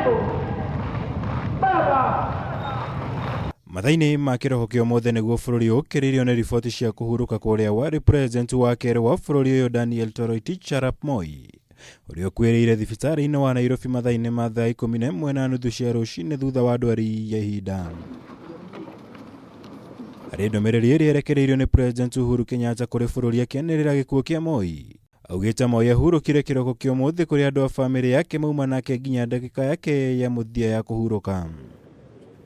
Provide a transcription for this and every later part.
Karibu baba. Mathaa-inĩ ma kĩroho kĩa ũmũthĩ nĩguo bũrũri ũkĩrĩirio nĩ riboti cia kũhurũka kwa ũrĩa warĩ president wa kerĩ wa bũrũri ũyũ Daniel Toroitich arap Moi, ũrĩa ũkuĩrĩire thibitarĩ-inĩ wa Nairobi mathaa-inĩ ma thaa 11:30 cia rũcinĩ thutha wa ndwari ya ihinda. Harĩ ndũmĩrĩri ĩrĩa ĩrekereirio nĩ President Uhuru Kenyatta kũrĩ bũrũri akĩanĩrĩra gĩkuũ kĩa Moi, augĩte Moi ahurũkire kĩroko kĩa ũmũthĩ kũrĩa andũ a famĩlĩ yake mauma nake nginya ndagĩka yake ya mũthia ya kũhurũka.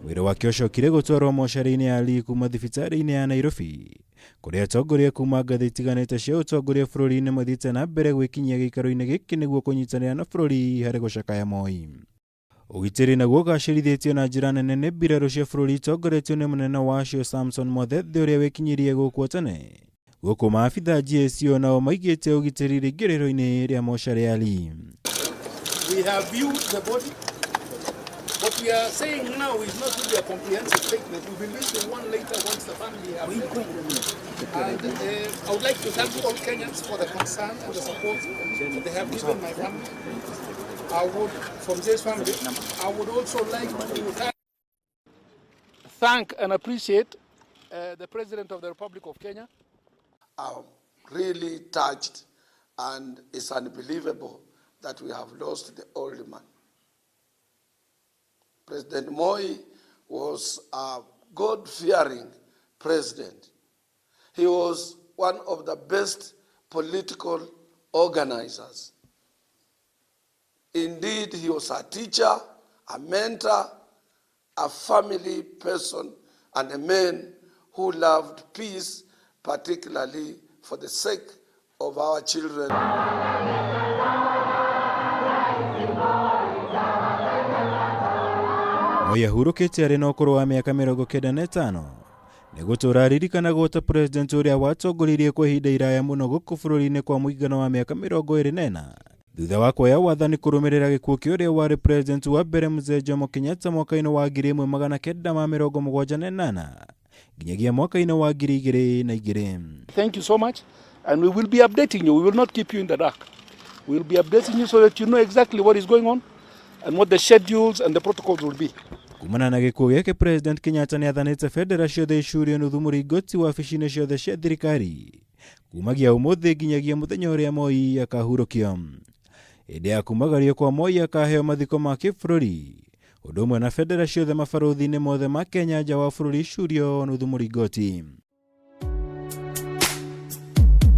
Mwĩrĩ wake ũcokire gũtwarwo mocarĩ-inĩ ya Lee kuma thibitarĩ-inĩ ya Nairobi, kũrĩa atongoria kuma ngathĩ itiganĩte cia ũtongoria bũrũri-inĩ mathiĩte na mbere gwĩkinyia gĩikaro-inĩ gĩkĩ nĩguo kũnyitanĩra na bũrũri harĩ gũcakaya Moi. Ũgitĩri naguo ũgacĩrithĩtio na njĩra nene nĩ mbirarũ cia bũrũri itongoretio nĩ mũnene wacio Samson Mwathethe ũrĩa wĩkinyirie gũkũ tene. Gũkũ maabitha GSU nao maigĩte ũgitĩri rĩingĩrĩro-inĩ rĩa mocarĩ ya Lee. We have viewed the body. What we are saying now is not really a comprehensive statement. We will issue one later once the family have met. And I would like to thank all Kenyans for the concern and the support that they have given my family. I would, from this family, I would also like to thank and appreciate the President of the Republic of Kenya. I'm really touched, and it's unbelievable that we have lost the old man. President Moi was a God-fearing president. He was one of the best political organizers. Indeed, he was a teacher, a mentor, a family person, and a man who loved peace, particularly for the sake of our children. Moi ahurũkĩte arĩ na ũkũrũ wa mĩaka 95. Nĩ gũtũũra aririkanagwo ta president ũrĩa watongoririe kwa ihinda iraya mũno gũkũ bũrũri-inĩ kwa mũigana wa mĩaka 24 thutha wa kuoya wathani kũrũmĩrĩra gĩkuũ kĩa ũrĩa warĩ president wa mbere Mzee Jomo Kenyatta mwaka-inĩ wa 1978 nginyagia mwaka-inĩ wa 2002. Thank you so much, and we will be updating you. We will not keep you in the dark. We will be updating you so that you know exactly what is going on and what the schedules and the protocols will be. Kumana na gĩkuũ gĩake, President Kenyatta nĩ athanĩte bendera ciothe icurio nuthu mũringoti wabici-inĩ ciothe cia thirikari kumagia ũmũthĩ nginyagia mũthenya ũrĩa Moi akahurũkio. Hĩndĩ ya kumagario kwa Moi akaheo mathiko ma kĩbũrũri ũndũ ũmwe na bendera ciothe mabarũthi-inĩ mothe ma Kenya nja wa bũrũri icurio nuthu mũringoti.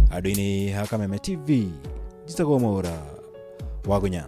Handũ-inĩ ha Kameme TV, njĩtagwo Mwaũra Wagunya.